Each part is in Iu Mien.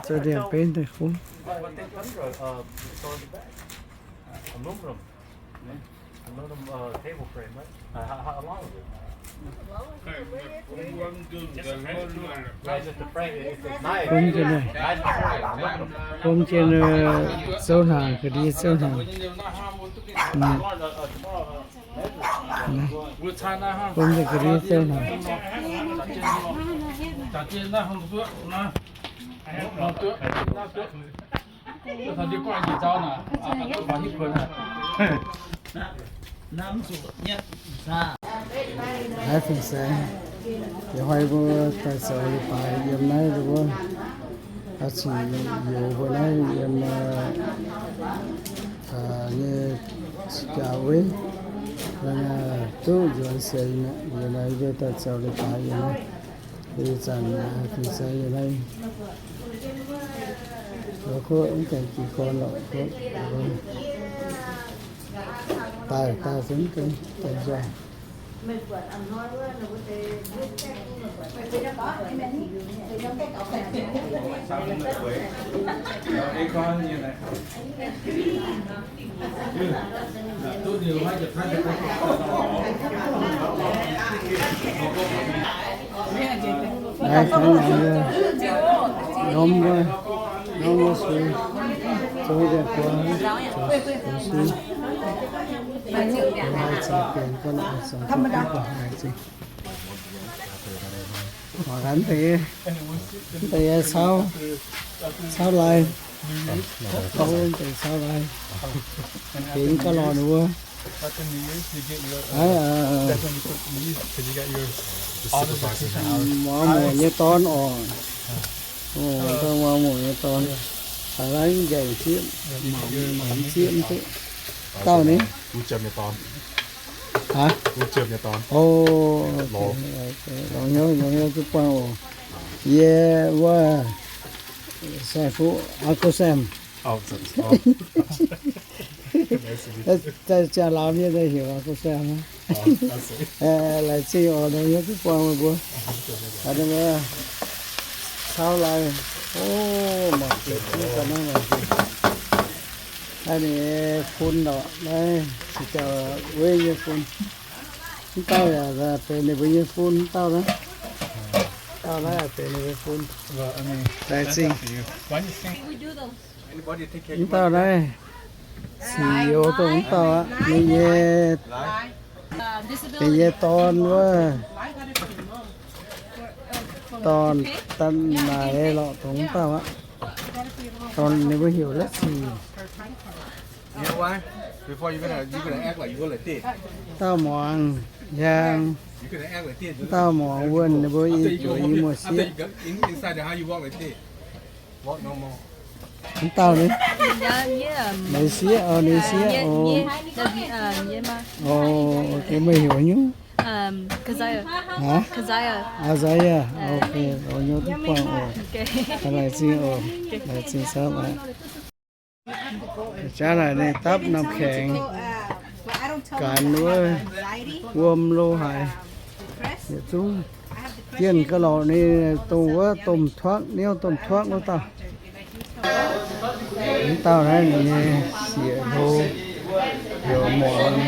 Zoux ndiangx-benv daaih kuv. Aluminum, ne? Aluminum, uh, table frame, right? Uh, how, how long is it? Right, just the frame. It's, it's nice. Bun jienv naaiv. Nice frame, aluminum. Bun jienv, uh, zouv hnaangx, ga'ndiev zouv hnaangx. Bun jienv ga'ndiev zouv hnaangx. Naaiv fin-saeng, ih hnoi mbuo daaih zoux leiz-baaix yiem naaiv wuov, oix cingx youz mbuo naaiv yiem, aa, nyei jaax weiv, duqv nzuonx seix mi'aqv. Yiem naaiv mbuo daaih zoux leiz-baaix yiem naaiv. Ih zanc fin-saeng yiem naaiv. Lorz kuv mv gaengh jiex gorn lorqc. Daaih, daaih zungv gaengh daaih nzoih. Naaiv kangv naaiv wuov, norm wuov, norm wuov sui, zoux deix buo, zoux sui, haih zangc bienc ga'naaiv, zangc ga'naaiv haih zingh. Mangc gaax deix, deix cauv, cauv lai, deix cauv lai, benx ga'lorqc ninh mbuo. Muangx muoc nyei dorn oc. Muangx muoc nyei dorn. Taux naaiv njaih zieqv, mangc zieqv mv duqv. Dauh ni? Aa, longx hnyouv, longx hnyouv duqv buangh oc. Yie wuov Saeng-Fuqv, Uncle Sam. Daaih ziangh laamz yie daaih heuc Uncle Sam. Laengz zingh oc, longx hnyouv duqv buangh meih mbuo. Cauv lai, o, mangc gaax naaiv, mangc gaax. Naaiv ninh fun lorqc, naaiv se jauv weiv nyei fun. Mv dauh yaac benx ninh mbuo nyei fun, mv dauh naaiv. Dauh naaiv benx ninh mbuo fun. Laengz zingh. Mv dauh naaiv sic youz dongh mv dauh aqv. Ninh nyei, ninh nyei dorn wuov, dorn da'naaic lorqc, dongh mv dauh aqv. Dorn ninh mbuo heuc Let's see. Dauh muangx hiaang, dauh muangx wuonh, ninh mbuo i zuoqc i muoz-sieqv. Mv dauh ni? Ninh sieqv oc, ninh sieqv oc. Oc, meih heuc haaix nyungc? Aa, Isaiah. Ok, longx hnyouv duqv buangh oc. Laengz zingh oc. Laengz zingh camv aqv. Jaax naaic ninh dapv norm kaengx, ganh wuov wuom lo haic, yietc zungv. Jienh ga'lorqc ninh dongh wuov domh tuakv, niouv domh tuakv wuov dauh. Mv dauh naaiv ninh nyei sieqv hlo, heuc muangx,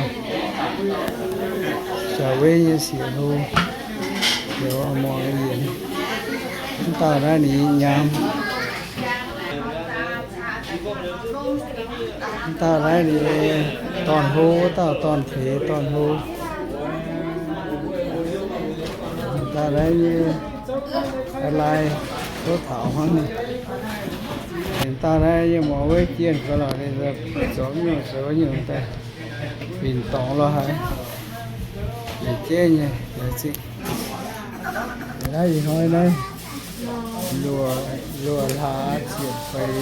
jaax weiv nyei sieqv hlo, heuc muangx yienx. Mv dauh naaiv ninh nyei nyaam. Mv dauh naaiv ninh nyei dorn-hlo, wuov dauh dorn-peix dorn-hlo. Mv dauh naaiv nyei lai tov taux hnangv. Mv dauh naaiv yie muangx wuov jienh ga'lorqc ninh zoux nyungc zoux nyungc daaih binc dorngx lo haic. Jiex jeiv nyei, laengz zingh. Naaiv ih hnoi naaiv luoqc, luoqc hlaax ziepc feix,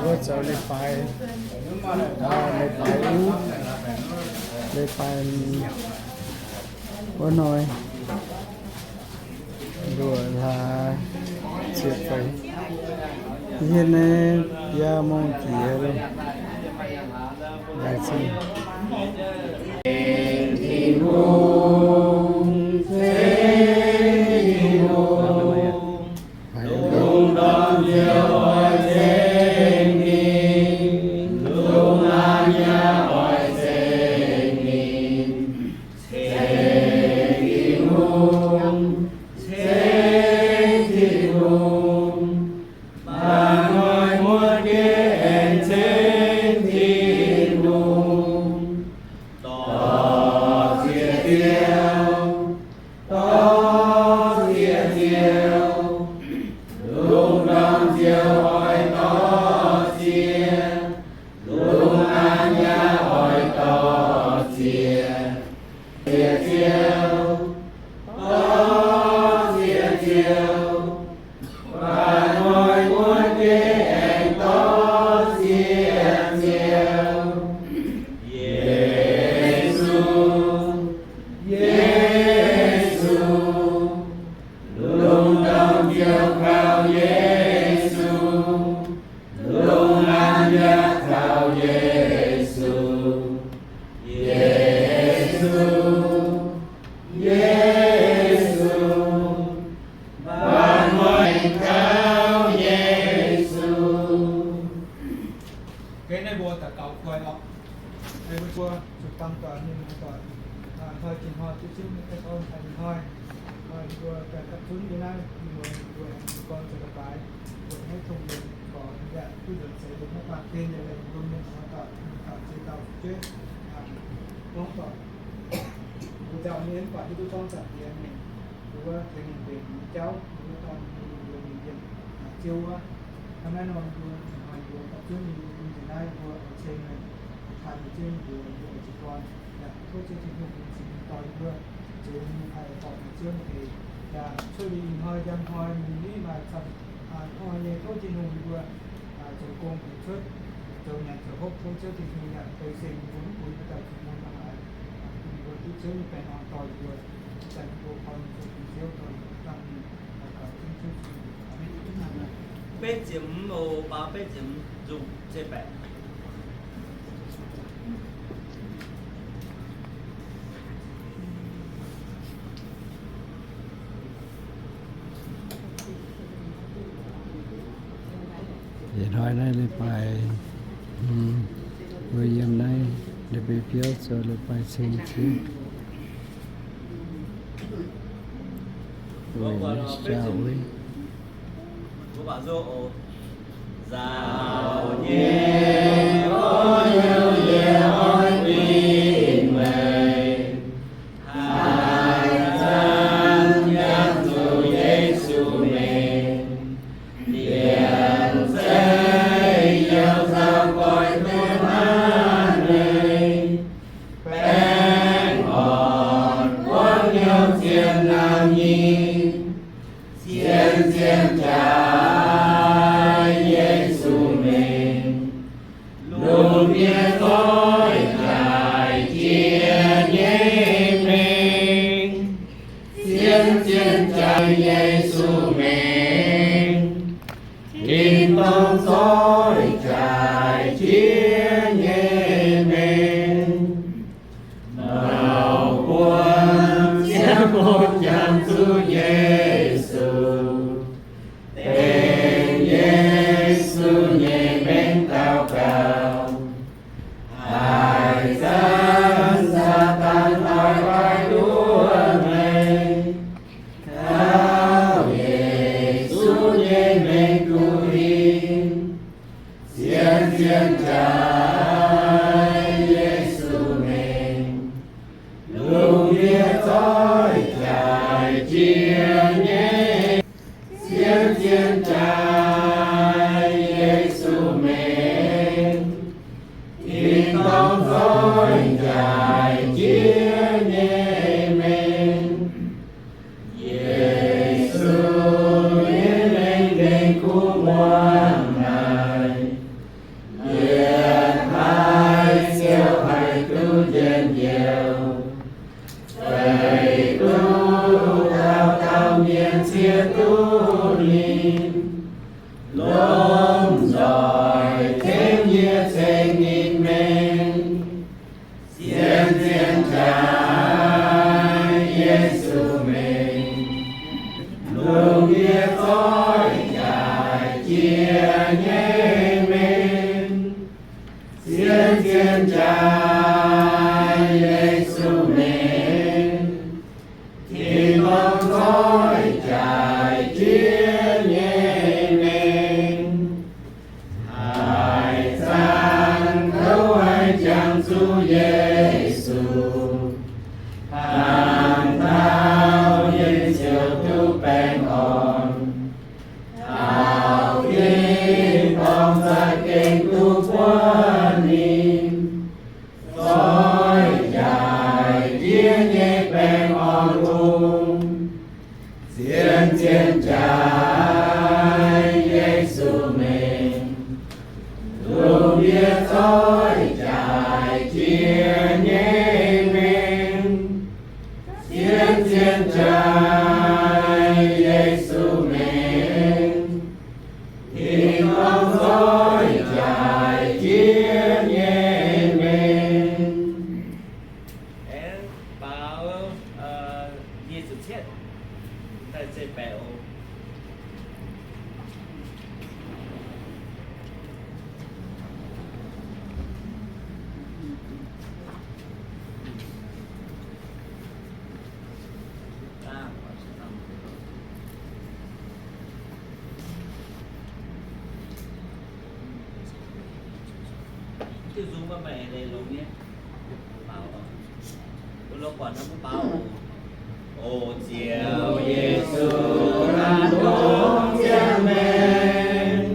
wuov zoux leiz-baaix, leiz-baaix uv, leiz-baaix wuov hnoi. Luoqc hlaax ziepc feix. Hieh naaiv biaa mong jiex loh. Laengz zingh. Haiz mbuo Yesu, lungh ndiev taux Yesu, Yesu, Yesu, mbuo muangx taux Yesu. Gengh naaiv mbuo daux gaux koi oc. Naaiv mbuo zuqc bang doic, mienh muoz doic, hnoi-hnoi jiex hnoi duqv zunv nyei, hnoi-hnoi, hnoi mbuo daaih dapv zunv nyei naaiv, mienh muoz, mbuo aengx mbuo gorngv zoux daux gaux, mbuo maiv tongx mienh gorx yaac duqv nzuonx seix mbuo maiv baamh gen yaac leih mbuo mienh muoz doic, mienh doic ziex dauh fu'jueiv, gorngv doic, mbuo nzauh nyei mv baac hiuv duqv gorngv zanc diex mienh, mbuo wuov tengx ninh mbenc nyei jauv, mbuo dorn mbuo mienh mienh ziouv wuov. Hnangv naaiv nor mbuo hnoi mbuo dapv zunv nyei, mbuo nzunc naaiv mbuo oix ceng meih, oix taaih meih Ziouv nyei mbuox, mbuo oix jiez gorn yaac tov Ziouv Tin-Hungh cingx dorh yie mbuo, cingx haih horpc meih Ziouv nyei eix, yaac cuotv liuz ih hnoi njang hnoi mingh niv maaih camv hnoi nyei, tov Tin-Hungh yie mbuo zoux gong zoux cuotv, zoux nyanc zoux hopv, tov Ziouv Tin-Hungh yaac beiv seng yie mbuo mv bun mbuo dauh zuqc mun hnangv haaix, bun mbuo duqv Ziouv nyei baengh orn dorh yie mbuo, zanc yie mbuo gorngv zoux bun Ziouv dorh yie mbuo dangh mingh. Beiv ziepc hmz oc, baaux beiv ziepc hmz nzungh ceix baeqc. Yietc hnoi naaiv leiz-baaix, mbuo yiem naaiv ndeic-bung biauv zoux leiz-baaix ceng Ziouv. Weic naaiv jauv uiv. Nzaaux nyei gorngv yie oix dingc meih, haaix zanc yangh zuqc Yesu mengh, liemh zeih yiem nzauh goix duqv hnangv nyei. Baengh orn buangv hnyouv zien nauc nyei, zien zien jaaix Yesu mengh, lungh ndiev zoih jaaix jiex nyei mengh. Zien zien jaaix Yesu mengh, tin-dorngh zoih jaaix jiex nyei mengh. Mouc buonc ziangh hoc jangx zuqc Yesu, dengv Yesu nyei mengh daux gaux. Haaix zanc Saadaan oix goiv duqv meih, taux Yesu nyei mengh duqv hingh. Zien zien jaaix Yesu mengh, lungh ndiev zoih jaaix jiex nyei. Zien zien jaaix Yesu mengh, tin-dorngh zoih jaaix jiex nyei mengh. Yesu nyei mengh gengh kuv muangx naaic, yietc haiz siou haiz duqv njien-youh. Feix duqv dauh dauh mienh ciev duqv ninh, lomh nzoih tengx yie ceng ninh mengh. Zien zien jaaix Yesu mengh, lungh ndiev zoih jaaix jiex nyei mengh. Zien zien jaaix Yesu mengh, tin-dorngh zoih jaaix jiex nyei mengh. Haaix zanc kouv haiz jangx zuqc Yesu, hnangv taux yie ziouc duqv baengh orn. Taux tin-dorngh Nzung maiv maaih eix leiz longx nyei. O Ziouv Yesu, ganh dongh ziangh maengc,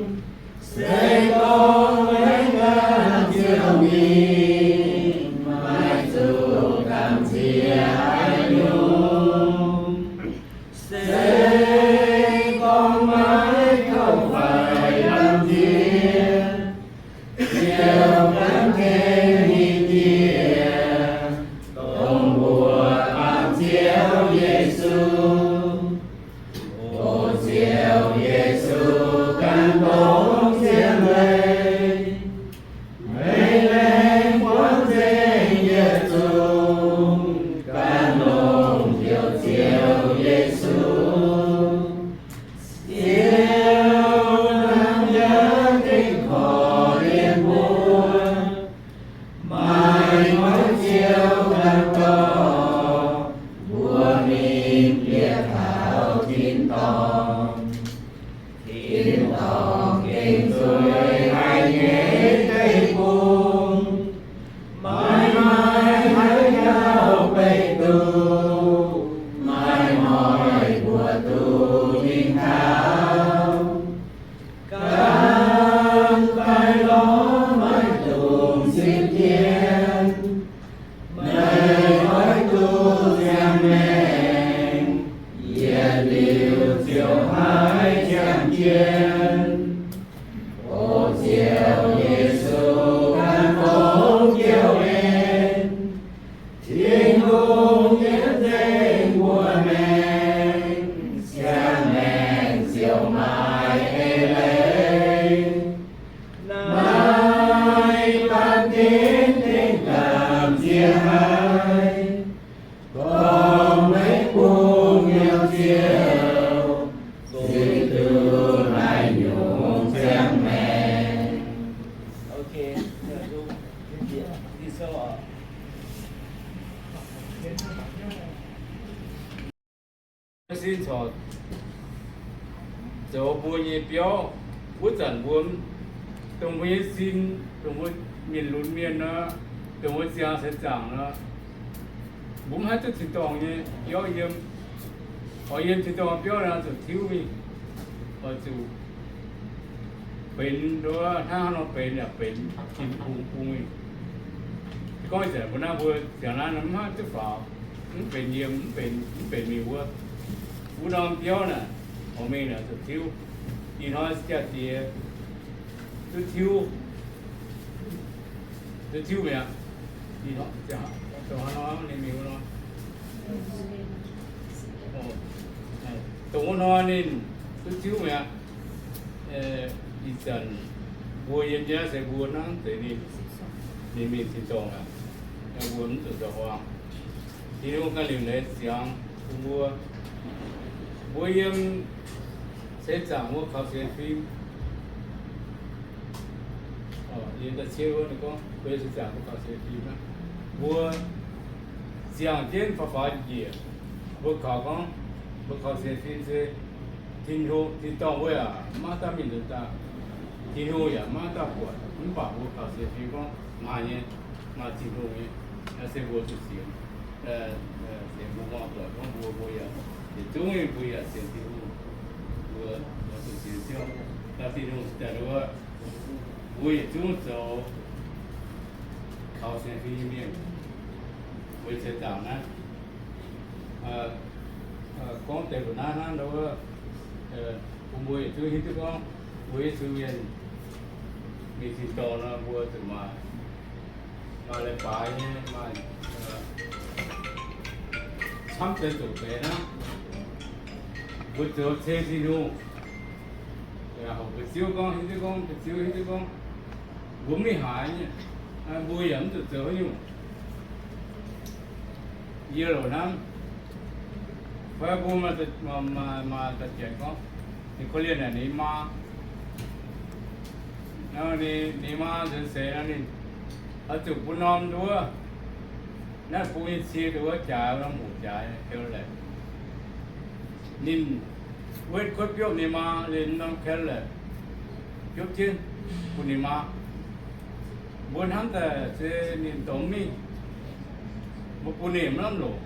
se gorngv meih ganh ziouc mingh, maaih zuqc gamh nziex haaix nyungc. Se gorngv maiv kouv faix gamh nziex, ziouc ganh tengx ninh njiec, dongh mbuo baamh Ziouv Yesu. O Ziouv Yesu, ganh dongh ziangh maengc, meih laengz buonv nzengc yietc zungv ganh longc Njoux Ziouv Yesu. Ziouv hnangv yaac gengh korv-lienh mbuo, maaih Njoux Ziouv ganh dorh mbuo mingh bieqc taux tin-dorngh. Tin-dorngh gengh zueiz haic nyei deic-bung, maiv maaih haaix dauh beiv duqv, maiv maaih mbuo duqv mingh taux. Ganh daaih lorz maiv dungx simv tien, meih oix duqv ziangh maengc, yietc liuz ziouc maiv ziangh jienv. O Ziouv Yesu, ganh dongh Ziouv en, Tin-Hungh yietc nzengc mbuo maengc, ziangh maengc ziouc maaih eix leiz. Naaiv baamh gen tengx gamh nziex haic, gorngv meih bungx Njoux Ziouv, zuiz duqv naaiv nyungc ziangh maengc. Sin corc zoux mbuo nyei biauv. Wuov zanc mbuo dongh mbuo nyei sin, dongh mbuo mienh lunx mienh nor, dongh mbuo ziangh seix zaangc nor, mbuo mv haih duqv tin-dorngh nyei biauv yiem. Oix yiem tin-dorngh biauv nor, zuqc tiuv mingh, oix zuqc benx nduov hnangv haaix nor benx yaac benx tin-hungh bung mingh. Se gorngv ih zanc mbuo naaiv mbuo ziangh naaiv mv haih duqv faaux, mv benx yiem, mv benx, mv benx mingh wuov. Wuov norm biauv naaic, oix mingh naaic zuqc tiuv. Ih hnoi jaa-diex duqv tiuv, duqv tiuv mi'aqv. Ih hnoi, dongh wuov hnoi ninh mingh wuov hnoi, dongh wuov hnoi ninh duqv tiuv mi'aqv. Ih zanc mbuo yiem jaax se mbuo hnangv deix ninh, ninh mingh tin-dorngh aqv. Mbuo mv zuqc zoux huaang. Tin-Hungh ganh liuc leiz ziangx bun mbuo. Mbuo yiem seix zaangc mbuo kaux sienx fim. Yiem da'cietv wuov ninh gorngv mbuo yiem seix zaangc mbuo kaux sienx fim aqv. Mbuo ziangh jienv faaux faaux njiec, mbuo kaux gorngv mbuo kaux sienx fim se Tin-Hungh, tin-dorngh wuov yaac maiv dauh mingh nzuonx daaih, Tin-Hungh yaac maiv dauh buatc, mv baac mbuo kaux sienx fim gorngv maaih nyei, maaih Tin-Hungh nyei, se mbuo zuqc sienx. Sienx mbuo muangx doic gorngv mbuo, mbuo yaac yietc zungv mbuo yaac sienx Tin-Hungh. Mbuo, mbuo zuqc sienx Ziouv, dauh Tin-Hungh daaih wuov, mbuo yietc zungv zoux kaux sienx fim nyei mienh. Mbuo seix zaangc naaiv gorngv deix mbuo naaiv hnangv wuov, bun mbuo yietc zungv hiuv duqv gorngv mbuo Yesu mienh mingh tin-dorngh nor, mbuo zuqc maaih, maaih leiz-baaix nyei, maaih camv deix zoqc deix naaiv. Mbuo zoux ceng Tin-Hungh, horpc fu'jueiv gorngv, hiuv duqv gorngv, fu'jueiv hiuv duqv gorngv, mbuo mv haih haaix nyungc, mbuo yaac mv zuqc zoux haaix nyungc. Yie loc hnamv, fai mbuo maaih, maaih, maaih da'janx gorngv, ninh korv-lienh naaic ninh maa, ninh maa nzuonx seix nor ninh oix zuqc bun norm nduov, naaiv bung nyei cie nduov jaaix, norm hoc jaaix, ninh wuov kuotv biopv ninh maa, ninh norm Cadillac, biopv jienv bun ninh maa. Mbuo hnamv daaih se ninh dorh mingh, mbuo bun ninh mv lamh longc.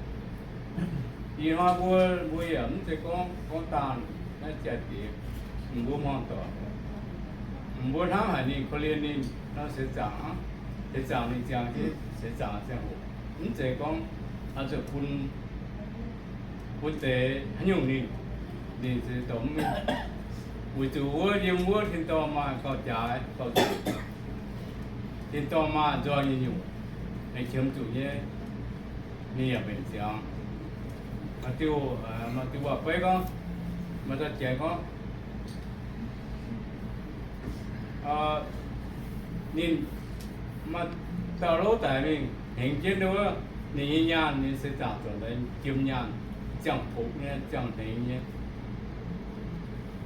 Ih hnoi mbuo, mbuo yaac mv zeiz gorngv, gorngv daanh naaiv jaa-diex, mbuo hmuangx doic, mbuo hnamv haic ninh, korv-lienh ninh nor, seix zaangc aqv. Seix zaangc ninh ziangh jienv, seix zaangc ziangh hoc, mv zeiz gorngv oix zuqc bun, bun deix haaix nyungc ninh, ninh se dorh mv mingh. Weic zuqc wuov yiem wuov tin-dorngh maaih gauh jaaix gauh nzueic. Tin-dorngh maaih nzoih nyei nyungc, aengx qiemx zuqc nyei, ninh yaac mbenc ziangx. Maaih diuh, maaih diuh waac-beiv gorngv, maaih dauh janx gorngv, ninh maaih dauh louv daic mingh hnengx jienv wuov, ninh nyei nyaanh nyei seix zaangc zoux daaih jiem nyaanh, ziangh hoc nyei, ziangh hnengx nyei.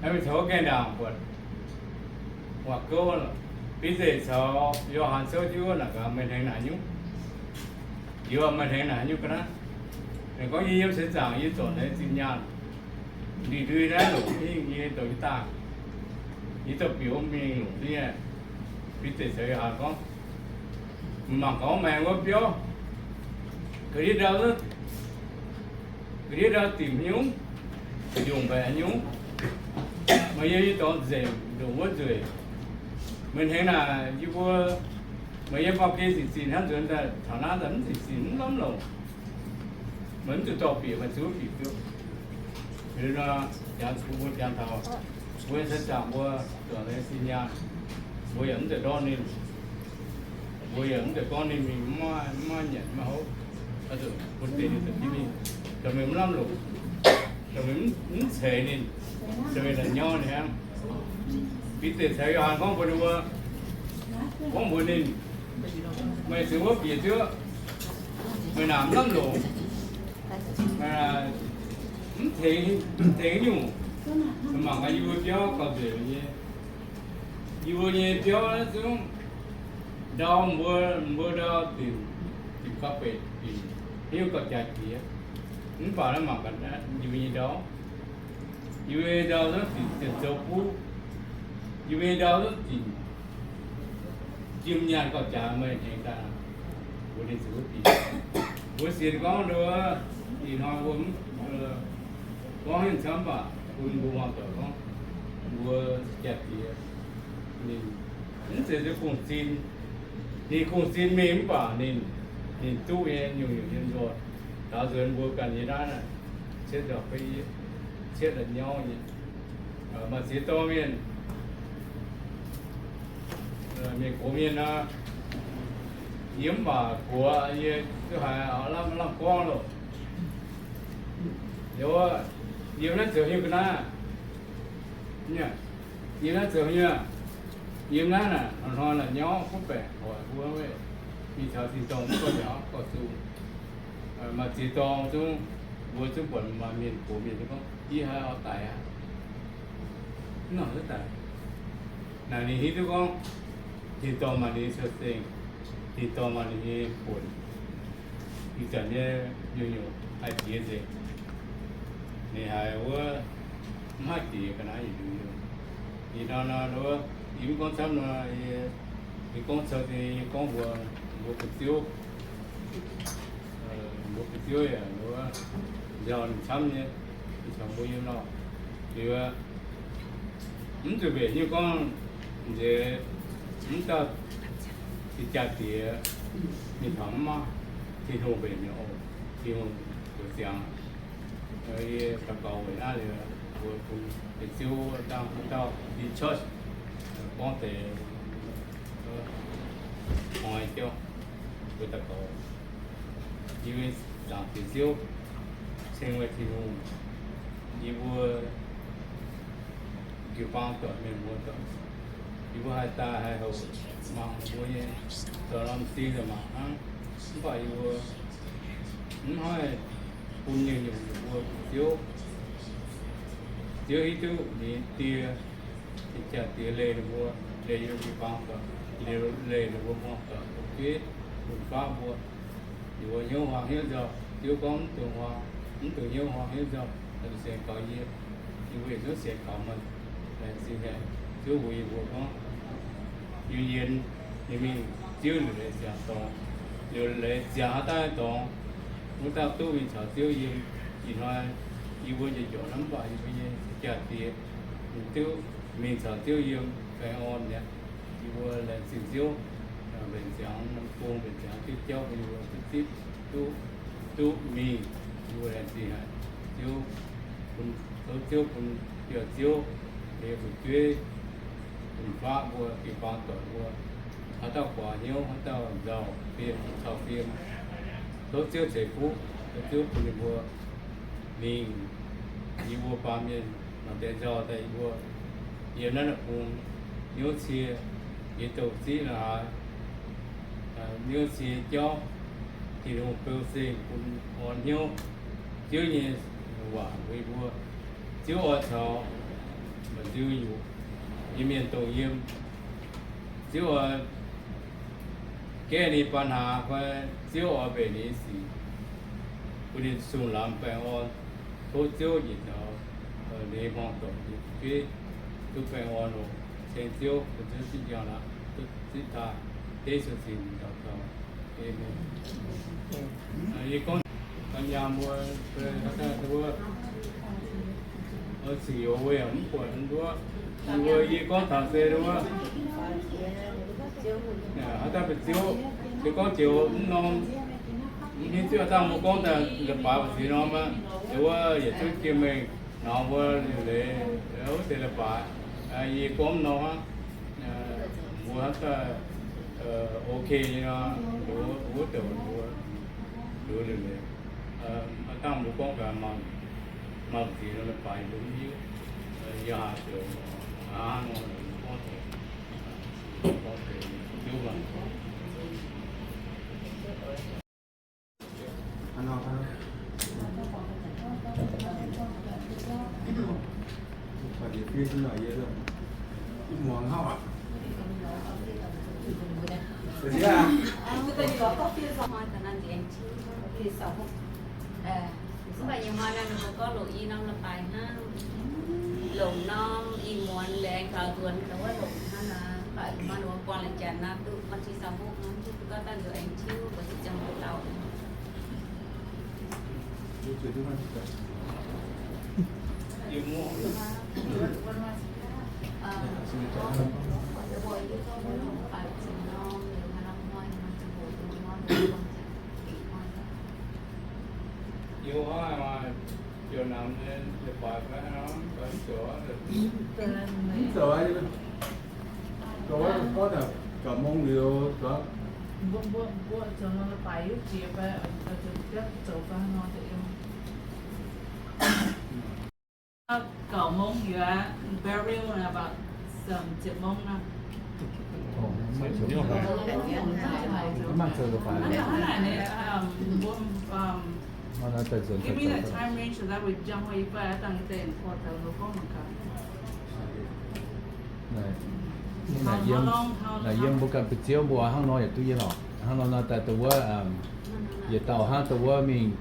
Mingh taux wuov gaengh ndaangc buatc waac-gouv, Bide caux Yo^han souv jienv wuov naaic gaax, meih hnengx naaic nyungc? Yie, meih hnengx naaic nyungc ga'naaiv? Ninh gorngv, yie yiem seix zaangc yie zorc deix zinh nyaanh, ndui-ndui naaiv longc hingh nyei douc jienv daaih. Yie dorh bieqc wuov mingh longc duqv nyei. Bide caux Yo^han gorngv, mangc gaax maengx wuov biauv, ga'ndiev ndau, ga'ndiev ndau dimc haaix nyungc, ndongc mbaeqc haaix nyungc, meih yiem nyei dorngx nzengc, ndongc wuov nzueic. Meih hnengx naaic yie mbuo, meih yiem baamh gen zinh zinh hnangv nzuonx daaih taux naaiv daaih mv zinh zinh mv lamh longc. Meih mv zuqc dorh bieqc, meih zuqc bieqc fiuv. Liuz nor, jangx mbuo jangx taux, mbuo nyei seix zaangc mbuo zorc deix zinh nyaanh, mbuo yaac mv zeiz ndortv ninh. Mbuo yaac mv zeiz gorngv ninh mingh mv maaih, mv maaih nyanc mv maaih hopv, oix zuqc bun deix ninh zuqc ginv mingh, zoux mingh mv lamh longc, zoux mingh mv ceix ninh, zoux mingh la'nyauv ninh hnangv. Bide caux Yo^han gorngv mbuox ninh mbuo, gorngv mbuox ninh, meih zuqc wuov bieqc zuqv, meih naaic mv lamh longc, mv tengx, mv tengx nyungc. Mangc gaax yie mbuo biauv gauh nzueic nyei. Yie mbuo nyei biauv naaiv zungv ndau, mbuo, mbuo ndau dinc, dinc gauh beic dinc, haaix nyungc gauh jaaix jiex. Mv baac naaiv mangc gaax yie mbuo nyei ndau. Yie mbuo nyei ndau zungv dinc ziepc zoux buv. Yie mbuo nyei ndau zungv dinc jiem nyaanh gauh jaaix, meih hnengx daaih mbuox ninh zuqc wuov bieqc. Mbuo sienx gorngv nduov, ih hnoi mbuo mv gorngv haaix nyungc camv baac bun mbuo muangx doic gorngv, mbuo jaa-diex ninh mv zeiz nduov kungx-zinh. Ninh kungx-zinh mingh mv baac ninh, ninh duqv nyei nyungc-nyungc nyei nzoih. Daaux nzuonx mbuo ganh nyei naaiv, cietv la'nyauv nyei. Maaih ziex dorh mienh, mienh gox mienh nor, yie mv baac gox yie duqv haiz lamh, lamh gorngv loh. Yiem naaiv zoux haaix nyungc ga'naaiv? Yiem naaiv zoux haaix nyungc? Yiem naaiv naaic, hnoi-hnoi la'nyauv kuv baeqc hoic mbuo, mingh taux tin-dorngh mv gorngv nyauv gorngv zung. Maaih ziex dorngh zungv, mbuo zungv buatc maaih mienh gox mienh gorngv, yie haiz oix daic aqv. Mv nor duqv daic. Naaic ninh hiuv duqv gorngv tin-dorngh maaih ninh nyei cou-zengx, tin-dorngh maaih ninh nyei buonc. Ih zanc nyei nyungc-nyungc haih jiex nzengc. Ninh haiz wuov mv haih jiex ga'naaiv yietc liuz. Ih hnoi nor, yie mv gorngv camv nor, yie gorngv cou-zengx, yie gorngv mbuox, mbuox fu'juv, mbuox fu'juv yaac nzauh ninh camv nyei, ninh caux mbuo yiem nor. Liuz, mv zuqc mbenc nyungc gorngv nzeix mv dauh jaa-diex mingh taux mv maaih, Tin-Hungh mbenc nyei oc. Tin-Hungh zoux ziangx. Yie daux gaux weic naaiv liuz, mbuo bun deix ziouv dangh wuov dauh in charge, gorngv deix hnoi jauv, mbuo daux gaux. Yie mbuo Zaangc Diex Ziouv, ceng meih Tin-Hungh, yie mbuo jiu-baang doic, mienh muoz doic, yie mbuo haih daaih haih houc mangc mbuo nyei dorh norm zing mangc hnangv, mv baac yie mbuo mv haih bun nyungc-nyungc ninh mbuo Ziouv. Ziouv hiuv duqv ninh Die, ninh Zaangc Diex leih ninh mbuo, leih yiem jiu-baang doic, leih ninh mbuo muoz-doic, fu'jueiv, fun-faqv mbuo. Ninh mbuo hnyouv huaang hnyouv nzauh. Ziouv gorngv mv dungx huaang, mv dungx hnyouv huaang hnyouv nzauh, sienx kaux yie, yie mbuo yietc zungv sienx kaux meih. Laengz zingh haic Ziouv mbuox yie mbuo gorngv, yie yienx ninh mingh Ziouv liuc leiz ziangx dorngx, liuc leiz ziangx haaix dauh dorngx, wuov dauh duqv mingh caux Ziouv yiem. Ih hnoi yie mbuo njiec njorc naaiv mv baac yie mbuo nyei jaa-diex, ninh duqv mingh caux Ziouv yiem baengh orn mi'aqv. Yie mbuo laengz zingh Ziouv, mbenc ziangx norm gong, mbenc ziangx diuh jauv bun yie mbuo duqv zipv, duqv, duqv mingh. Yie mbuo laengz zingh haic Ziouv, bun, tov Ziouv bun, biauv Ziouv, liuz fu'jueiv, bun faqv mbuo, jiu-baang doic mbuo, haaix dauh guaax hnyouv, haaix dauh nzauh fiem, cau fiem, tov Ziouv ceix fuqv, tov Ziouv bun ninh mbuo mingh yie mbuo baamh mienh mangc deix nzauh daaih yie mbuo yiem naaiv deic-bung hnyouv cie, yie douh ziqv la'haaix, hnyouv cie jauv, Tin-Hungh beu seng bun orn hnyouv Ziouv nyei waac mbuox yie mbuo. Ziouv oix caux mba'nziu nyungc nyei mienh dongh yiem. Ziouv oix gaeqv ninh ปัญหา fai Ziouv oix mbenc ninh sic, bun ninh sung lamz baengh orn. Tov Ziouv njiec taux ninh hmuangx doic nyei fu'jueiv duqv baengh orn oc. Ceng Ziouv, bun Ziouv zipv njang aqv, duqv zipv daaih, deiv suonc cingx daux gaux. Aamen. Yie gorngv nyaam mbuo, wuov, cingx youz mbuo yaac mv buatc wuov, yie gorngv taux se wuov, haaix dauh benx Ziouv, se gorngv joux mv norm, mv hiuv Ziouv dangh mbuo gorngv daaih leiz-baaix ba'ziex norm aqv. Wuov yietc zungv jiex mengh nor mbuo liuc leiz wuov deix leiz-baaix, yie gorngv mv norm aqv. Mbuo haaix dauh ok nyei nor, wuov douc mbuo liuc leiz. Haaix dangh mbuo gorngv gaax, maaih ba'ziex nor leiz-baaix mbuo mv hiuv. Yie haaix zoux, hnangv nor gorngv, gorngv deix, gorngv deix, hiuv mangc. Mv baac nyei hnoi naaiv ninh mbuo gorngv longc i norm leiz-baaix hnangv, longc norm i muonz laengz kaux nzuonx dongh wuov longc hnangv naaiv, mv baac hnoi ninh mbuo buangh laengz janx naaiv duqv วันที่สามสิบ hnangv, duqv gorngv daaih nzuonx aengx tiuv mbuo ziqc ziangh hoc lauh. Mv zoux aqv, zoux aqv, gorngv taux เก้าโมง liuz zoux. Mbuo, mbuo, mbuo zoux nor leiz-baaix yiuv jiex fai, zoux fai nor zoux yiem. เก้าโมง liuz aqv, burial about เจ็ดโมง nor. Mv maaih zoux leiz-baaix. Hnangv naaic, mbuo, give me the time range so that we jump over, I think it's important to go. Naaic yiem, naaic yiem mbuo ganh ba'ziex mbuo hnangv nor yaac duqv yie lorqc. Hnangv nor nor daaih dongh wuov, yietc dauh hnangv dongh wuov mingh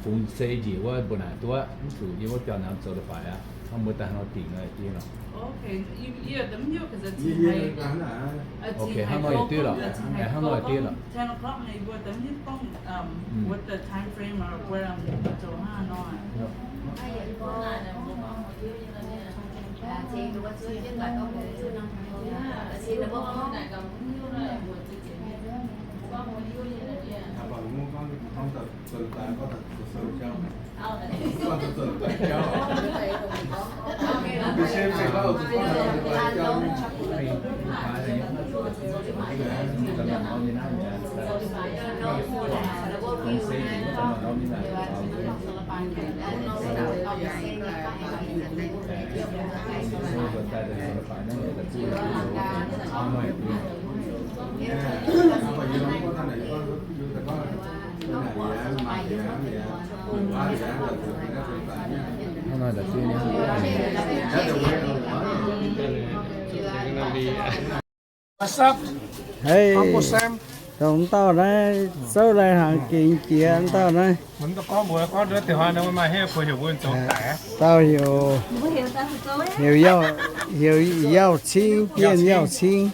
fungx sei njiec wuov mbuo naaic duqv, mv zuqc yiem wuov biauv-namx zoux leiz-baaix aqv. Hnangv mbuo daaih hnangv nor dingc nor yie lorqc. Okay, hnangv nor yaac duqv lorqc. Hnangv nor yaac duqv lorqc. Hei, dongh dauh naaiv zouv lai hnaangx gengx jiex dauh naaiv. Dauh heuc, heuc Yauh, heuc Yauh Cingv, Bienh Yauh Cingv.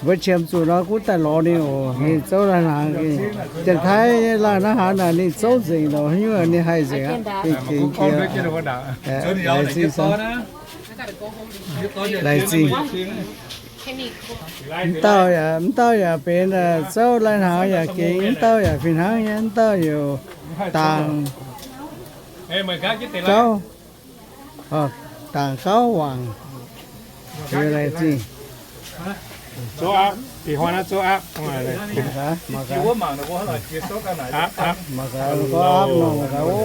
Mbuo qiemx zuqc nor gunv daaih lorz ninh oc. Ninh zouv laanh hnaangx, Janx-Taiv nyei laanh hnaangx naaic ninh zouv nzengc lorqc, nyungc ninh haih nzengc aqv. Gengh jiex, laengz zingh, laengz zingh. Mv dauh yaac, mv dauh yaac benx zouv laanh hnaangx yaac gengh, mv dauh yaac fih hnangv nyei, mv dauh yaac dangc gauv, dangc gauv wangc. Laengz zingh. Mangc gaax, mangc gaax, mangc gaax, mangc gaax, o,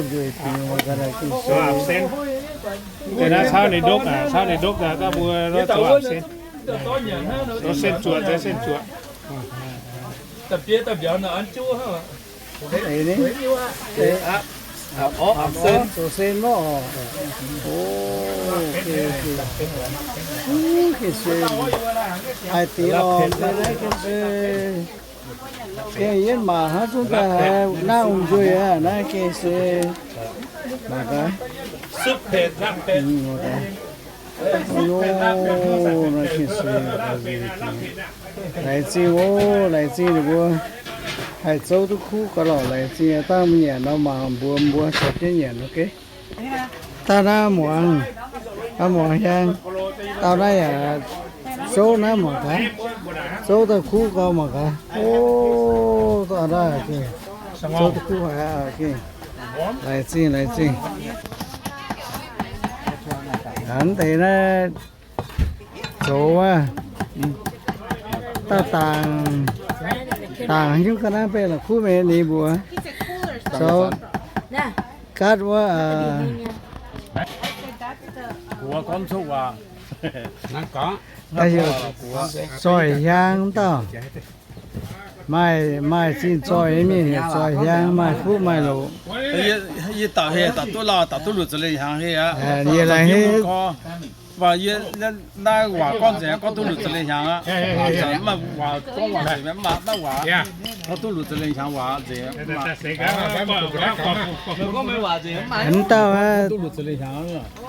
nzueic dingc mangc gaax. Deix naaiv caux ninh ndopv, caux ninh ndopv daaih mbuo zoux sen, zoux sen zuoqc, zoux sen zuoqc. Zoux sen mv oc. O, gengh se, haih dingx lorqc, naaiv gengh se, gengh yietv maac hnangv zungv daaih haiz naaiv ong nzueic aqv, naaiv gengh se, mangc gaax. Laengz zingh oc, laengz zingh ninh mbuo haih zouv duqv kuv gauh lorqc. Laengz zingh dangh mienh nyanc nor mangc mbuox mbuo caux jienv nyanc, ok. Daaih naaiv muangx, muangx hiaang, dauh naaiv yaac zouv naaiv mangc gaax, zouv daaih kuv gauh mangc gaax. O, dauh naaiv zouv duqv kuv haic aqv. Laengz zingh, laengz zingh. Hnangv deix naaiv zoux wuov, daaih dangc, dangc nyungc ga'naaiv benx la'kuqv mingh ninh mbuox zoux gaatv wuov, zoih hiaang dauh. Maaih, maaih zingh zoih mienh heuc zoih hiaang, maaih kuv maaih loc. Yie daux heh daux duqv lauh, daux duqv luoqc za'lengh hnyangx heh aqv. Yie laengz heh. Mv baac yie naaiv waac gorngv nzengc, gorngv duqv luoqc za'lengh hnyangx aqv. Mv maaih waac gorngv waac nzengc, mv maaih naaiv waac gorngv duqv luoqc za'lengh hnyangx waac nzengc. Mv dauh,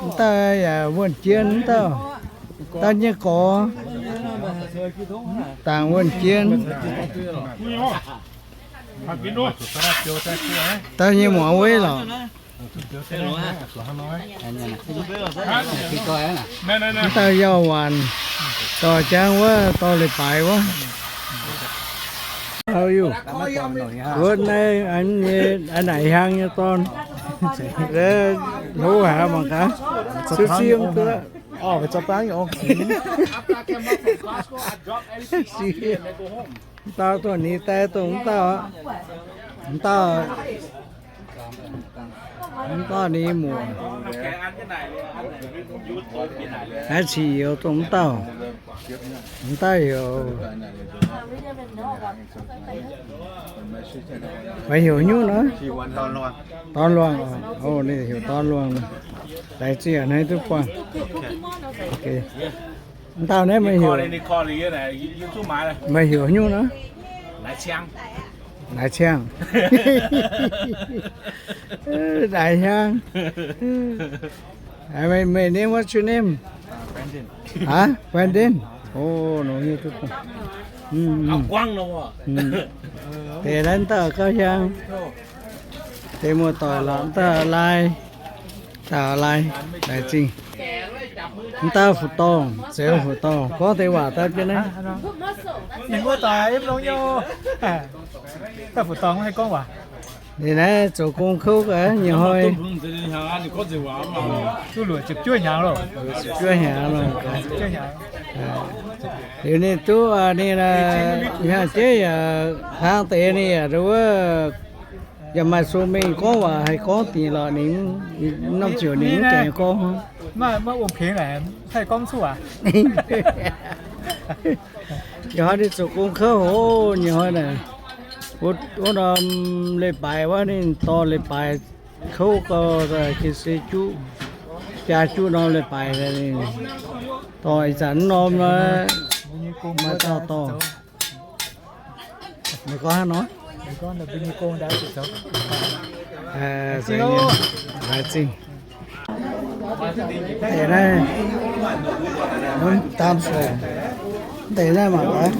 mv dauh yaac wuonh jien mv dauh. Dauh nyei gorx, dangc wuonh jien. Dauh nyei muangx weiv lorqc. Mv dauh yauh waanc, dorh jangv wuov, dorh leiz-baaix wuov. How are you? Good, naaiv naaic hiaang nyei dorn. Hlo haic mangc gaax. Siv siv duqv. Mv dauh dongh ninh daaih dongh mv dauh aqv. Mv dauh, mv dauh ninh muoc. Naaiv cing youz dongh mv dauh. Mv dauh heuc, meih heuc nyungc nor? Dorn Luangh. O, ninh heuc Dorn Luangh. Laengz zingh a'hneiv duqv buangh. Mv dauh naaiv meih heuc, meih heuc nyungc nor? Naaiv Ciangv. Naaiv Ciangv. Meih name, what's your name? Huh? Brandon. O, nongx hiuv duqv. Deix naaiv dauh gauh hiaang. Deix muoz-doic lorqc, mv dauh lai, dauh lai, laengz zingh. Mv dauh fu'dorngh, zeiz fu'dorngh, gorngv deix waac daaih jienv naaiv. Ninh naaiv zoux gong kouv gaax, nyiec hnoi. Ziepc juov hnyangx loh. Liuz ninh duqv ninh hnyangx-jeiv yaac hlang deix ninh yaac wuov, yaac maaih sung mengh gorngv waac haih gorngv dingc lorqc, ninh norm ziouc ninh mv gaengh gorngv. Nyiec hnoi ninh zoux gong kouv oc, nyiec hnoi naaic. Wuov norm leiz-baaix wuov ninh dorh leiz-baaix kouv gau, gengh se juqv, jaa juqv norm leiz-baaix, dorh ih zanc norm, maaih dauh dorh. Meih gorngv hnangv nor? Laengz zingh. Deix naaiv, mv, daan soc. Deix naaiv mangc gaax.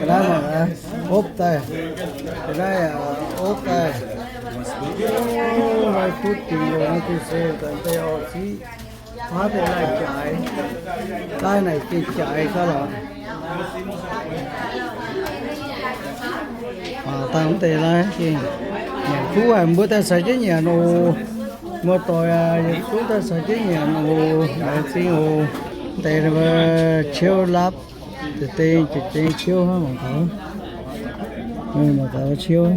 Ga'naaiv mangc gaax, opv daaih. Ga'naaiv opv daaih. Lai kuv dingc loc, naaiv diuh se daaih deix orqc siqv. Huaav deix lai jaaix. Daaih naaic gengh jaaix gaax lorqc. Dangh deix lai gengh nyanc kuv haic, mbuo daaih caux jienv nyanc oc. Muoz-doic aac, yietc zungv daaih caux jienv nyanc oc. Laengz zingh oc. Deix ciouv lapv, deix deng, deix deng ciouv hnangv mangc gaax. Mangc gaax ciouv.